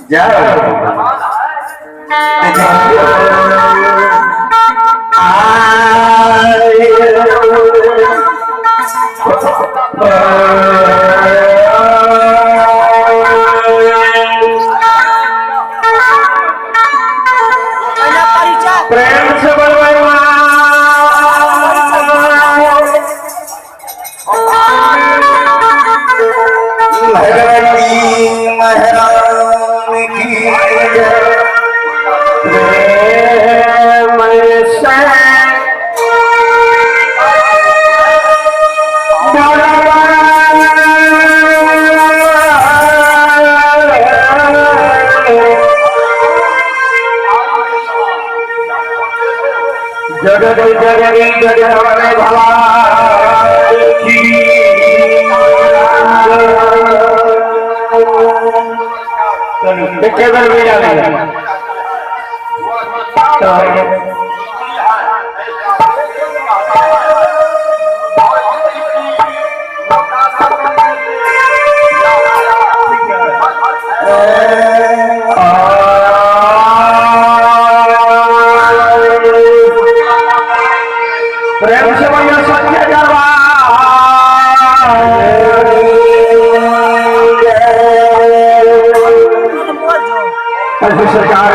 जय। प्रेम से महारानी की प्रेम से जगत जननी जगत भवानी की। चलो केवल मेरा प्रेम से भैया सत्य सरकार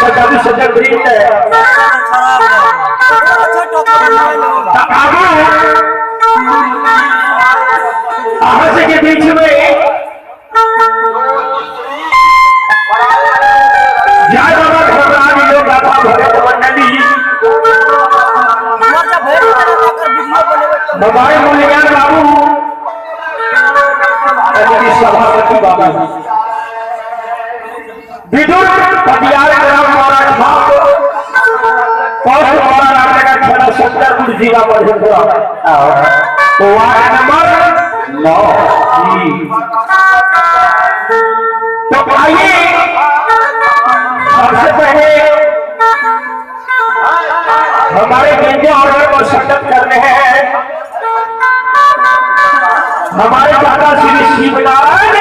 सजग के बीच में जय बाबा धर्मराज लोग गाथा भगत मंडली हमारे मूल्यवान बाबू सभापति बाबू विदुर पटियाल ग्राम मोरा खाप पोस्ट मोरा रामनगर थाना शंकरपुर जिला मधेपुरा वार्ड नंबर 9 जी। तो आइए सबसे पहले हमारे गेंदे ऑर्डर को संगत कर रहे हैं हमारे दादा श्री शिवनारायण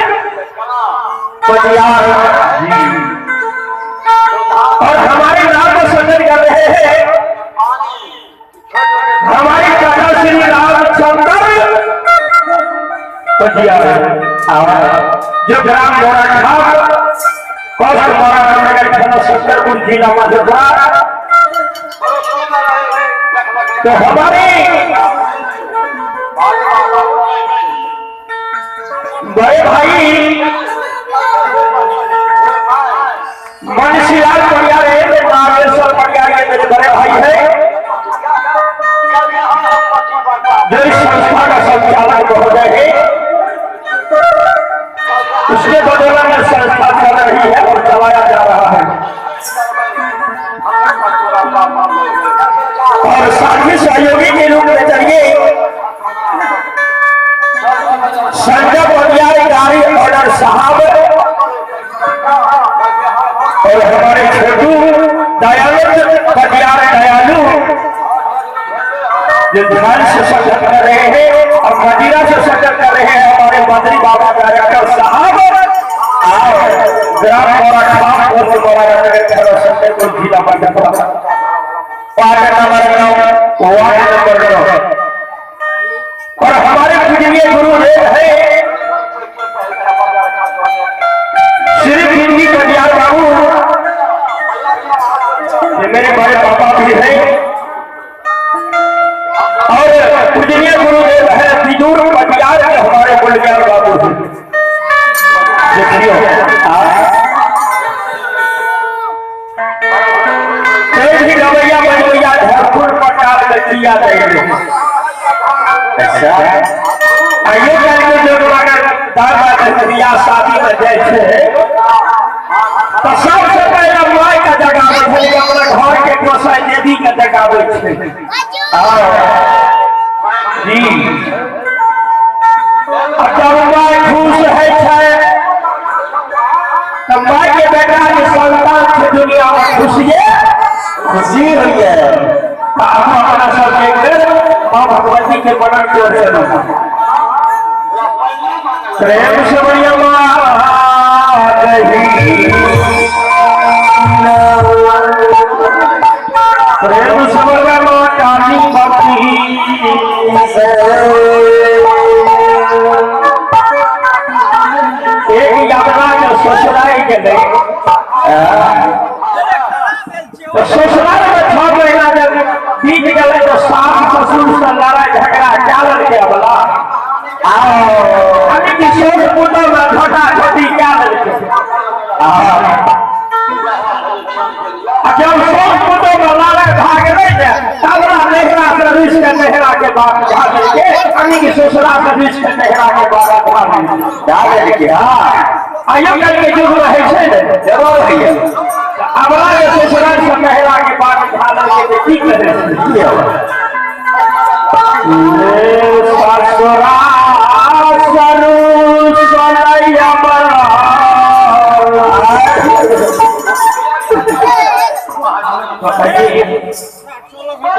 पटियाल जी और हमारे नाम को संगत कर रहे हैं हमारे दादा श्री रामचंद्र पटियाल जो ग्राम मोरा खाप पोस्ट मोरा रामनगर थाना शंकरपुर जिला मधेपुरा। तो हमारे बड़े भाई मनसीलाल पटियाल है, नागेश्वर पटियाल मेरे बड़े भाई है जो इस संस्था का संचालक महोदय है, उसके बदौलत में संस्था चल रही है और चलाया जा रहा है। और साथी सहयोगी के रूप में चलिए संजय पटियाल गाड़ी ऑर्डर साहब और हमारे छोटू दयानंद पटियाल दयालु जो ध्यान से संगत कर रहे हैं और मदीना से संगत कर रहे हैं हमारे मंत्री बाबा डायरेक्टर साहब आओ ग्राम मोरा खाप पोस्ट मोरा नगर शहर शंकरपुर जिला Madhepura ward number 9 ward number 9। और हमारे पूजनीय गुरुदेव है श्री पिंडी पटियाल बाबू, ये मेरे बड़े पापा भी हैं और पूजनीय गुरुदेव है विदुर पटियाल के हमारे मूल्यवान बाबू हैं। देखिए भी गवैया बजवैया झरपुर पटाल गचिया देंगे। अच्छा आइए करके जो अगर दादा बियाह शादी में जाए छे तो सबसे पहले माय का जगावे छै, अपना घर के गोसाई देवी के जगावे छै जी। जब my खुश है छै तो my के बेटा के संतान छै दुनिया में खुशिये खुशी होइए। अपना सब के मां भगवती के बनन के चलू। प्रेम से बढ़िया प्रेम से बढ़िया माँ काली पति। एक यात्रा के ससुराल के ले तो ससुराल में 6 महीना जब बीत गए तो सास ससुर से लड़ाई झगड़ा क्या लड़के बोला आओ कि सोच पुतों में झोटा झोटी क्या लड़के। जब सोच पुतों में लड़ाई भाग रहे थे तबला नेहरा से रुस के नेहरा के बाद भाग के अभी की ससुरा से रुस के नेहरा के बाद भाग के। हाँ आयो कल के युग रहे छै ने जरूर है। अबला के ससुराल से नेहरा के बाद भाग के की करे की होगा? ससुरा सरू सनैया बला।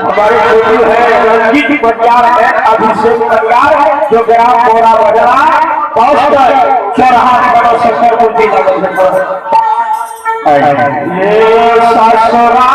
हमारे गुरु है रंजीत परियार है, अभिषेक परियार जो ग्राम बोरा बजरा पोस्ट चौराहा बड़ो शंकरपुर जिला। ये ससुरा